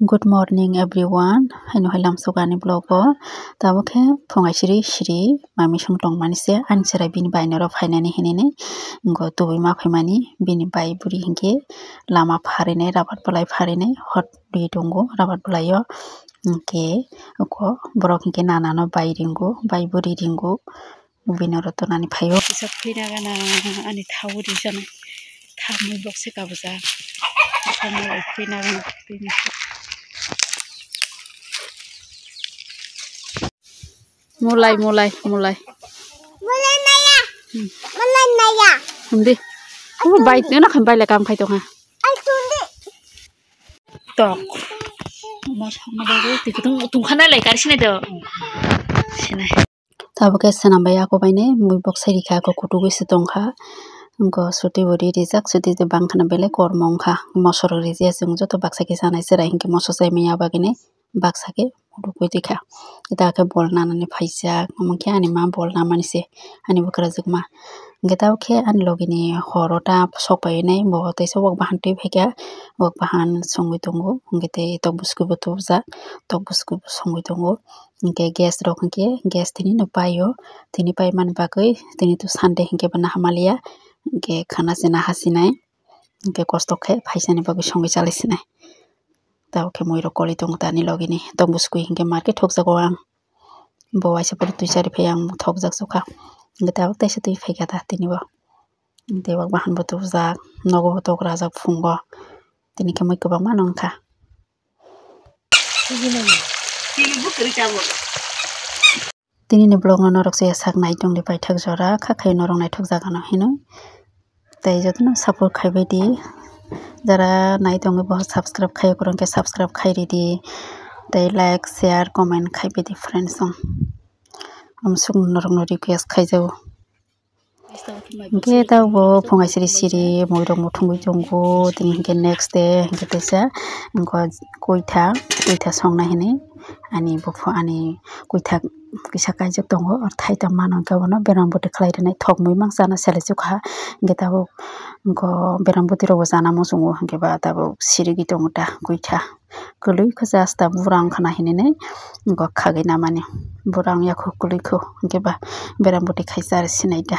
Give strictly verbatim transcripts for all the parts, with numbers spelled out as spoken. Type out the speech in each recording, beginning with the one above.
Good morning everyone, haino hai lamsok ani vlog o. Tabuk khe phung aisiri siri mami song tongmani se ani chwrai bini bai norok phainani hinini. Ngo tubui ma phaimani bini bai buri hinkhe lama pharinai, rabat bwlai pharinai hot ri tongo rabat bwlai o. Hinkhe oko borok hinkhe nana no bai ringo, bai buri ringo. Bini oro tonani phaio. Kisa phuina gana ani thawi rijana. Thamwi bokse kabujak. Thamwi phuina gana. Mulai, mulai, mulai. Mulai maya. Hmm. Mulai maya. Hindi. Oh, bike nana khan baile kam khai tongha. Tok. Mo sakno bagwi twi kutung tungkhana lai kari sinai do. Sinai. Tabuk khe swnam bai ako bainai mui bok sai rikha, ako kutugwi se tongkha. Wngkha suti bo ri rijak, suti je bangkhana belai kormo wngkha. Moso rok rijiya, chwng joto baksa khe chanai chwrai hinkhe moso chai manya bagwinai baksa khe kutugwi rikha. Ita khe bol nanani phaijak, omo khe ani ma bol namani se, ani bwkrajwk ma. Hinkhe tabuk khe ani logini horo ta sok painai, bo teisa wak bahan twi phaikha, wak bahan songwi tongo, hinkhe tei tok bwskwibo tubujak, tok bwskwibo songwi tongo. Hinkhe gas rok hinkhe gas tini no paio, tini paimani bagwi tini to Sunday hinkhe bo naha maliya, hinkhe khana se naha sinai, hinkhe kosto khe phaisani bagwi songwi chalai sinai. Tabuk khe mui rok koli tongo tani logini, tok bwskwi hinkhe market thokjago ang, bo waisa pore twi chari phai ang thokjak sukha, hinkhe tabuk teisa twi phaikha ta tini bo, tei wak bahan bo tubujak, nogo bo tok rajak phungo, tini khe mui kwbangma no wngkha. Tini ni vlog no norok se sak nai tong di paithak jora, kha khai norok naithok jaga no hinwi. Tei jotono support khai bai di. Jara nai tongwi bo subscribe khai, kwrwng khe subscribe khai ridi. Tei like, share, comment khai bai di friends song. Amsuk norok no request khai jago. Hinkhe tabuk bo phung aisiri siri mui rok muthungwi tongo, tini hinkhe next day hinkhe teisa wngkha koitha, koitha songna hinwi ani bupha ani koitha kisa kaijak tongo, oro thai tongmano hinkhe bono berang bwtwi khlai rwnai thok mui mang chana selai sukha, hinkhe tabuk wngkha berang bwtwi rokbo chana muchungo hinkhe ba tabuk sirigwi tongo ta koitha. Kwlwi kho jasta bura wngkha na hinwi nai wngkha khagwi namani. Bura wngya kho kwlwi kho, hinkhe ba berang bwtwi khaisa aro sinai da.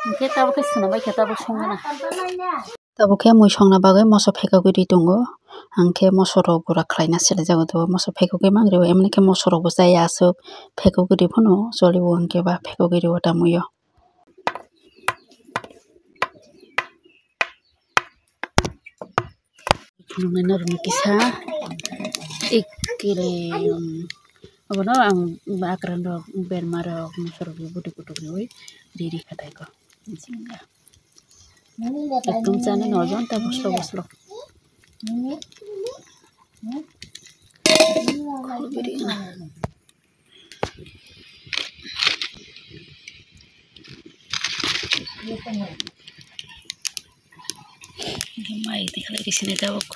Hinkhe tabuk khe swnam bai khe tabuk songmana. Tabuk khe mui songna bagwi moso phekogwi ri tongo. Ang khe moso rok gura khlaina selaijak o, moso phekogwi mang rio, emoni khe moso rok bo chaya aswk phekogwi ri phano choli o, hinkhe ba phekogwi rio ta mui o. Phunuknai norokno kisa ek kere, um, abono ang akran rok, berma rok, moso rok bwtwi kutuk riwi ri ri kha tai kho. Ekdom chana no ojon ta boslo boslo. Mai tikhlai risinai tabuk.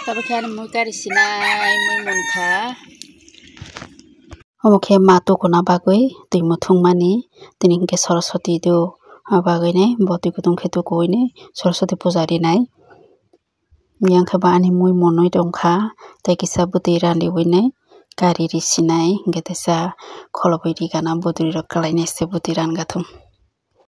Tabuk khe ani mui kari sinai mui munkha. Omo khe ma tukuna bagwi twi muthungmani, tini hinkhe Saraswati do, abagwi nai bo twi kutung khe tukuwi nai Saraswati puja rinai. Yang khe ba ani mui monwi tongkha, tei kisa bwtwi randiwi nai kari risinai, hinkhe teisa kholobwi rigana bwtwi rok kwlainai se bwtwi ranga thung.